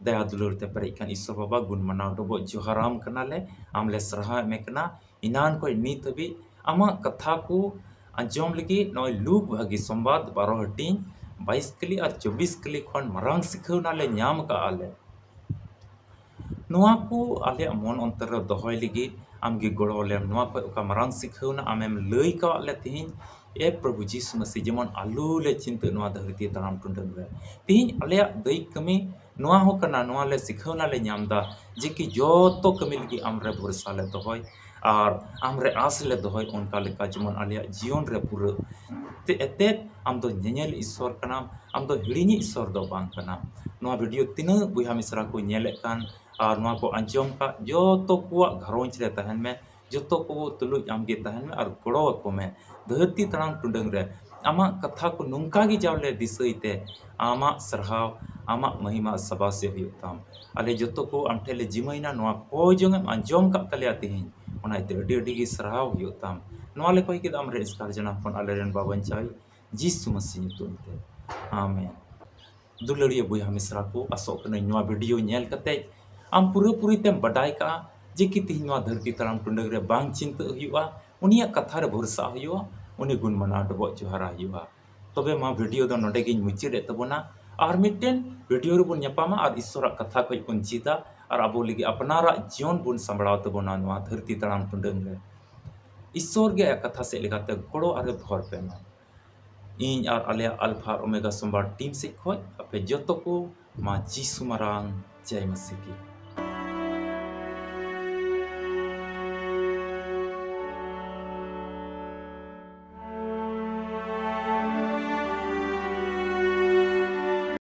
ᱫᱟᱭᱟ ᱫᱩᱞᱟᱹᱲ ᱛᱮ ᱯᱮᱨᱮᱡ ᱠᱟᱱ ᱤᱥᱥᱚᱨ ᱵᱟᱵᱟ, ᱜᱩᱱ ᱢᱟᱱᱟᱣ ᱰᱚᱵᱚᱜ ᱡᱚᱦᱟᱨᱟᱢ ᱠᱟᱱᱟᱞᱮ, ᱟᱢ ᱞᱮ ᱥᱟᱨᱦᱟᱣᱮᱫ ᱢᱮ ᱠᱟᱱᱟ᱾ ᱮᱱᱟᱱ ᱠᱷᱚᱱ ᱱᱤᱛ ᱦᱟᱹᱵᱤᱡ ᱟᱢᱟᱜ ᱠᱟᱛᱷᱟ ᱠᱚ ᱟᱸᱡᱚᱢ ᱞᱟᱹᱜᱤᱫ ᱱᱚᱜᱼᱚᱭ ᱞᱩᱠ ᱵᱷᱟᱹᱜᱤ ᱥᱚᱢᱵᱟᱫ ᱵᱟᱨᱚ ᱦᱟᱹᱴᱤᱧ ᱵᱟᱭᱤᱥ ᱠᱟᱹᱞᱤ ᱟᱨ ᱪᱚᱵᱵᱤᱥ ᱠᱟᱹᱞᱤ ᱠᱷᱚᱱ ᱢᱟᱨᱟᱝ ᱥᱤᱠᱷᱟᱹᱣᱱᱟ ᱞᱮ ᱧᱟᱢ ᱠᱟᱜᱼᱟ ᱞᱮ᱾ ᱱᱚᱣᱟ ᱠᱚ ᱟᱞᱮᱭᱟᱜ ᱢᱚᱱ ᱚᱱᱛᱚᱨ ᱨᱮ ᱫᱚᱦᱚᱭ ᱞᱟᱹᱜᱤᱫ ᱟᱢᱜᱮ ᱜᱚᱲᱚ ᱞᱮᱢ᱾ ᱱᱚᱣᱟ ᱠᱷᱚᱱ ᱚᱠᱟ ᱢᱟᱨᱟᱝ ᱥᱤᱠᱷᱟᱹᱣᱱᱟ ᱟᱢᱮᱢ ᱞᱟᱹᱭ ᱠᱟᱣᱟᱫ ᱞᱮ ᱛᱮᱦᱮᱧ, ᱮ ᱯᱨᱚᱵᱷᱩ ᱡᱤᱥᱩ ᱢᱟᱹᱥᱤ, ᱡᱮᱢᱚᱱ ᱟᱞᱚ ᱞᱮ ᱪᱤᱱᱛᱟᱹᱜ ᱱᱚᱣᱟ ᱫᱷᱟᱹᱨᱛᱤ ᱛᱟᱲᱟᱢ ᱴᱩᱰᱟᱹᱝ ᱨᱮ᱾ ᱛᱮᱦᱮᱧ ᱟᱞᱮᱭᱟᱜ ᱫᱟᱹᱭᱤᱠ ᱠᱟᱹᱢᱤ ᱱᱚᱣᱟ ᱦᱚᱸ ᱠᱟᱱᱟ, ᱱᱚᱣᱟ ᱞᱮ ᱥᱤᱠᱷᱟᱹᱣᱱᱟ ᱞᱮ ᱧᱟᱢ ᱮᱫᱟ ᱡᱮ ᱠᱤ ᱡᱚᱛᱚ ᱠᱟᱹᱢᱤ ᱞᱟᱹᱜᱤᱫ ᱟᱢ ᱨᱮ ᱵᱷᱚᱨᱥᱟ ᱞᱮ ᱫᱚᱦᱚᱭ ᱟᱨ ᱟᱢ ᱨᱮ ᱟᱸᱥ ᱞᱮ ᱫᱚᱦᱚᱭ, ᱚᱱᱠᱟ ᱞᱮᱠᱟ ᱡᱮᱢᱚᱱ ᱟᱞᱮᱭᱟᱜ ᱡᱤᱭᱚᱱ ᱨᱮ ᱯᱩᱨᱟᱹᱜ᱾ ᱛᱮ ᱮᱛᱮᱫ ᱟᱢ ᱫᱚ ᱧᱮᱧᱮᱞ ᱤᱥᱥᱚᱨ ᱠᱟᱱᱟᱢ, ᱟᱢ ᱫᱚ ᱦᱤᱲᱤᱧᱤᱡ ᱤᱥᱥᱚᱨ ᱫᱚ ᱵᱟᱝ ᱠᱟᱱᱟᱢ᱾ ᱱᱚᱣᱟ ᱵᱷᱤᱰᱤᱭᱳ ᱛᱤᱱᱟᱹᱜ ᱵᱚᱭᱦᱟ ᱢᱤᱥᱨᱟ ᱠᱚ ᱧᱮᱞᱮᱫ ᱠᱟᱱ ᱟᱨ ᱱᱚᱣᱟ ᱠᱚ ᱟᱸᱡᱚᱢ ᱠᱟᱜ, ᱡᱚᱛᱚ ᱠᱚᱣᱟᱜ ᱜᱷᱟᱨᱚᱸᱡᱽ ᱨᱮ ᱛᱟᱦᱮᱱ ᱢᱮ, ᱡᱚᱛᱚ ᱠᱚ ᱛᱩᱞᱩᱡ ᱟᱢᱜᱮ ᱛᱟᱦᱮᱱ ᱢᱮ ᱟᱨ ᱜᱚᱲᱚ ᱟᱠᱚ ᱢᱮ᱾ ᱫᱷᱟᱹᱨᱛᱤ ᱛᱟᱲᱟᱢ ᱴᱩᱰᱟᱹᱝ ᱨᱮ ᱟᱢᱟᱜ ᱠᱟᱛᱷᱟ ᱠᱚ ᱱᱚᱝᱠᱟ ᱜᱮ ᱡᱟᱣᱞᱮ ᱫᱤᱥᱟᱹᱭ ᱛᱮ, ᱟᱢᱟᱜ ᱥᱟᱨᱦᱟᱣ, ᱟᱢᱟᱜ ᱢᱚᱦᱤᱢᱟ ᱥᱟᱵᱟᱥᱮ ᱦᱩᱭᱩᱜ ᱛᱟᱢ᱾ ᱟᱞᱮ ᱡᱚᱛᱚ ᱠᱚ ᱟᱢ ᱴᱷᱮᱱ ᱞᱮ ᱡᱤᱢᱟᱹᱭᱱᱟ, ᱱᱚᱣᱟ ᱠᱚᱭ ᱡᱚᱝ ᱮᱢ ᱟᱸᱡᱚᱢ ᱠᱟᱜ ᱛᱟᱞᱮᱭᱟ ᱛᱮᱦᱮᱧ, ᱚᱱᱟ ᱤᱭᱟᱹᱛᱮ ᱟᱹᱰᱤ ᱟᱹᱰᱤ ᱜᱮ ᱥᱟᱨᱦᱟᱣ ᱦᱩᱭᱩᱜ ᱛᱟᱢ᱾ ᱱᱚᱣᱟ ᱞᱮ ᱠᱚᱭ ᱠᱮᱫᱟ ᱟᱢ ᱨᱮ ᱮᱥᱠᱟᱨ ᱡᱟᱱᱟᱢ ᱠᱷᱚᱱ ᱟᱞᱮ ᱨᱮᱱ ᱵᱟᱵᱚᱱ ᱪᱟᱹᱭ, ᱡᱤᱥᱩ ᱢᱟᱹᱥᱤ ᱧᱩᱛᱩᱢ ᱛᱮ, ᱟᱢᱮᱱ᱾ ᱫᱩᱞᱟᱹᱲᱤᱭᱟᱹ ᱵᱚᱭᱦᱟ ᱢᱤᱥᱨᱟ ᱠᱚ, ᱟᱥᱚᱜ ᱠᱟᱹᱱᱟᱹᱧ ᱱᱚᱣᱟ ᱵᱷᱤᱰᱤᱭᱳ ᱧᱮᱞ ᱠᱟᱛᱮ ᱟᱢ ᱯᱩᱨᱟᱹᱯᱩᱨᱤ ᱛᱮᱢ ᱵᱟᱰᱟᱭ ᱠᱟᱜᱼᱟ ᱪᱤᱠᱤ ᱛᱮᱦᱮᱧ ᱱᱚᱣᱟ ᱫᱷᱟᱹᱨᱛᱤ ᱛᱟᱲᱟᱢ ᱴᱩᱰᱟᱹᱝ ᱨᱮ ᱵᱟᱝ ᱪᱤᱱᱛᱟᱹᱜ ᱦᱩᱭᱩᱜᱼᱟ, ᱩᱱᱤᱭᱟᱜ ᱠᱟᱛᱷᱟ ᱨᱮ ᱵᱷᱚᱨᱥᱟ ᱦᱩᱭᱩᱜᱼᱟ, ᱩᱱᱤ ᱜᱩᱱ ᱢᱟᱱᱟᱣ ᱰᱚᱵᱚᱜ ᱡᱚᱦᱟᱨᱟ ᱦᱩᱭᱩᱜᱼᱟ᱾ ᱛᱚᱵᱮ ᱢᱟ ᱵᱷᱤᱰᱤᱭᱳ ᱫᱚ ᱱᱚᱰᱮ ᱜᱤᱧ ᱢᱩᱪᱟᱹᱫ ᱮᱫ ᱛᱟᱵᱚᱱᱟ᱾ ᱟᱨ ᱢᱤᱫᱴᱮᱱ ᱵᱷᱤᱰᱤᱭᱳ ᱨᱮᱵᱚᱱ ᱧᱟᱯᱟᱢᱟ ᱟᱨ ᱤᱥᱥᱚᱨᱟᱜ ᱠᱟᱛᱷᱟ ᱠᱷᱚᱡ ᱵᱚᱱ ᱪᱮᱫᱟ ᱟᱨ ᱟᱵᱚ ᱞᱟᱹᱜᱤᱫ ᱟᱯᱱᱟᱨᱟᱜ ᱡᱤᱭᱚᱱ ᱵᱚᱱ ᱥᱟᱢᱵᱲᱟᱣ ᱛᱟᱵᱚᱱᱟ ᱱᱚᱣᱟ ᱫᱷᱟᱹᱨᱛᱤ ᱛᱟᱲᱟᱢ ᱴᱩᱰᱟᱹᱝ ᱨᱮ᱾ ᱤᱥᱥᱚᱨ ᱜᱮ ᱟᱭᱟᱜ ᱠᱟᱛᱷᱟ ᱥᱮᱫ ᱞᱮᱠᱟᱛᱮ ᱜᱚᱲᱚ ᱟᱨᱮ ᱵᱷᱚᱨ ᱯᱮ ᱢᱟ᱾ ᱤᱧ ᱟᱨ ᱟᱞᱮᱭᱟᱜ ᱟᱞᱯᱷᱟ ᱟᱨ ᱳᱢᱮᱜᱟ ᱥᱳᱢᱵᱟᱨ ᱴᱤᱢ ᱥᱮᱫ ᱠᱷᱚᱡ ᱟᱯᱮ ᱡᱚᱛᱚ ᱠᱚ ᱢᱟ ᱡᱤᱥᱩ ᱢᱟᱨᱟᱝ ᱡᱟᱭ ᱢᱟᱥᱤ ᱠᱤ᱾